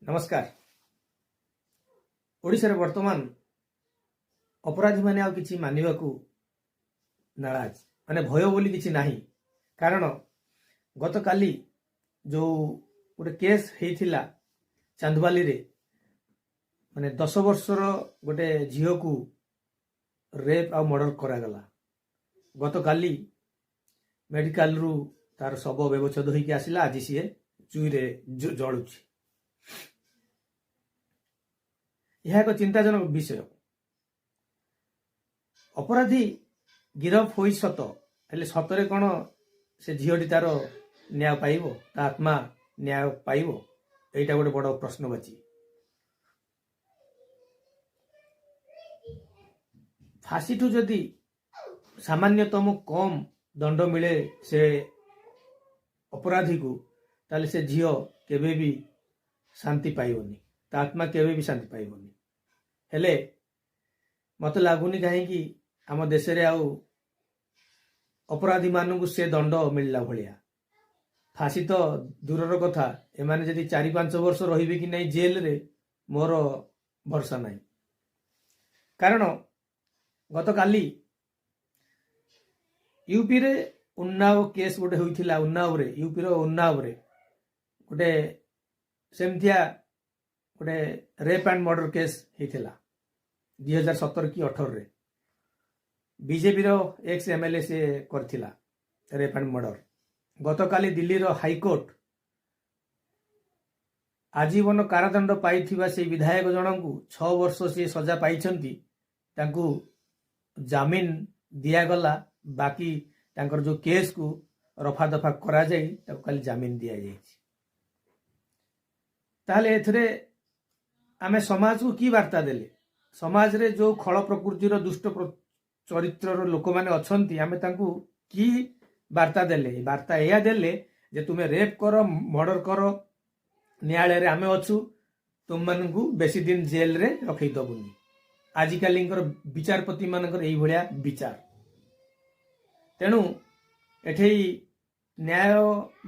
ନମସ୍କାର। ଓଡ଼ିଶାରେ ବର୍ତ୍ତମାନ ଅପରାଧୀମାନେ ଆଉ କିଛି ମାନିବାକୁ ନାରାଜ, ମାନେ ଭୟ ବୋଲି କିଛି ନାହିଁ। କାରଣ ଗତକାଲି ଯେଉଁ ଗୋଟେ କେସ୍ ହେଇଥିଲା ଚାନ୍ଦବାଲିରେ, ମାନେ 10 ବର୍ଷର ଗୋଟେ ଝିଅକୁ ରେପ୍ ଆଉ ମର୍ଡର କରାଗଲା। ଗତକାଲି ମେଡିକାଲରୁ ତାର ଶବ ବ୍ୟବଚ୍ଛେଦ ହେଇକି ଆସିଲା। ଆଜି ସିଏ ଜୁଇରେ ଜଳୁଛି। ଏହା ଏକ ଚିନ୍ତାଜନକ ବିଷୟ। ଅପରାଧୀ ଗିରଫ ହୋଇ ସତ, ହେଲେ ସତରେ କ'ଣ ସେ ଝିଅଟି ତାର ନ୍ୟାୟ ପାଇବ? ତା ଆତ୍ମା ନ୍ୟାୟ ପାଇବ? ଏଇଟା ଗୋଟେ ବଡ଼ ପ୍ରଶ୍ନବାଚୀ। ଫାଶୀଠୁ ଯଦି ସାମାନ୍ୟତମ କମ୍ ଦଣ୍ଡ ମିଳେ ସେ ଅପରାଧୀକୁ, ତାହେଲେ ସେ ଝିଅ କେବେ ବି ଶାନ୍ତି ପାଇବନି, ତା ଆତ୍ମା କେବେ ବି ଶାନ୍ତି ପାଇବନି। ହେଲେ ମୋତେ ଲାଗୁନି କାହିଁକି ଆମ ଦେଶରେ ଆଉ ଅପରାଧୀମାନଙ୍କୁ ସେ ଦଣ୍ଡ ମିଳିଲା ଭଳିଆ। ଫାଶୀ ତ ଦୂରର କଥା, ଏମାନେ ଯଦି 4-5 ବର୍ଷ ରହିବେ କି ନାହିଁ ଜେଲରେ, ମୋର ଭରସା ନାହିଁ। କାରଣ ଗତକାଲି ୟୁପିରେ ଉନ୍ନାଓ କେସ୍ ଗୋଟେ ହୋଇଥିଲା। ଉନ୍ନାଓରେ, ୟୁପିର ଉନ୍ନାଓରେ ଗୋଟେ ସେମିତିଆ ଗୋଟେ ରେପ୍ ଆଣ୍ଡ ମର୍ଡର କେସ୍ ହେଇଥିଲା 2017 କି 18ରେ। ବିଜେପିର ଏକ୍ସ ଏମ୍ଏଲ୍ଏ ସେ କରିଥିଲା ରେପ୍ ଆଣ୍ଡ ମର୍ଡର। ଗତକାଲି ଦିଲ୍ଲୀର ହାଇକୋର୍ଟ ଆଜୀବନ କାରାଦଣ୍ଡ ପାଇଥିବା ସେଇ ବିଧାୟକ ଜଣଙ୍କୁ, 6 ବର୍ଷ ସିଏ ସଜା ପାଇଛନ୍ତି, ତାଙ୍କୁ ଜାମିନ ଦିଆଗଲା। ବାକି ତାଙ୍କର ଯୋଉ କେସ୍କୁ ରଫା ଦଫା କରାଯାଇ ତାକୁ କାଲି ଜାମିନ ଦିଆଯାଇଛି। ତାହେଲେ ଏଥିରେ ଆମେ ସମାଜକୁ କି ବାର୍ତ୍ତା ଦେଲେ? ସମାଜରେ ଯୋଉ ଖଳ ପ୍ରକୃତିର ଦୁଷ୍ଟ ଚରିତ୍ରର ଲୋକମାନେ ଅଛନ୍ତି, ଆମେ ତାଙ୍କୁ କି ବାର୍ତ୍ତା ଦେଲେ? ବାର୍ତ୍ତା ଏଇଆ ଦେଲେ ଯେ ତୁମେ ରେପ୍ କର, ମର୍ଡର କର, ନ୍ୟାୟାଳୟରେ ଆମେ ଅଛୁ, ତୁମମାନଙ୍କୁ ବେଶୀ ଦିନ ଜେଲରେ ରଖେଇ ଦବୁନି। ଆଜିକାଲିଙ୍କର ବିଚାରପତି ମାନଙ୍କର ଏଇଭଳିଆ ବିଚାର। ତେଣୁ ଏଠି ନ୍ୟାୟ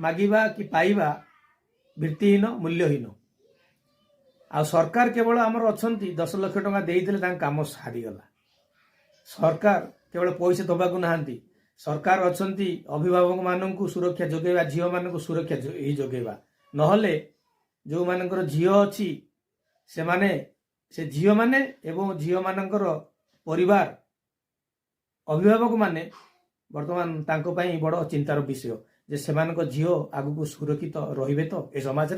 ମାଗିବା କି ପାଇବା ଭିତ୍ତିହୀନ, ମୂଲ୍ୟହୀନ। ଆଉ ସରକାର କେବଳ ଆମର ଅଛନ୍ତି, 10 ଲକ୍ଷ ଟଙ୍କା ଦେଇଦେଲେ ତାଙ୍କ କାମ ସାରିଗଲା। ସରକାର କେବଳ ପଇସା ଦେବାକୁ ନାହାନ୍ତି। ସରକାର ଅଛନ୍ତି ଅଭିଭାବକମାନଙ୍କୁ ସୁରକ୍ଷା ଯୋଗାଇବା, ଝିଅମାନଙ୍କୁ ସୁରକ୍ଷା ଏଇ ଯୋଗାଇବା। ନହେଲେ ଯେଉଁମାନଙ୍କର ଝିଅ ଅଛି, ସେମାନେ ସେ ଝିଅମାନେ ଏବଂ ଝିଅମାନଙ୍କର ପରିବାର, ଅଭିଭାବକମାନେ ବର୍ତ୍ତମାନ ତାଙ୍କ ପାଇଁ ବଡ଼ ଚିନ୍ତାର ବିଷୟ ଯେ ସେମାନଙ୍କ ଝିଅ ଆଗକୁ ସୁରକ୍ଷିତ ରହିବେ ତ ଏ ସମାଜରେ?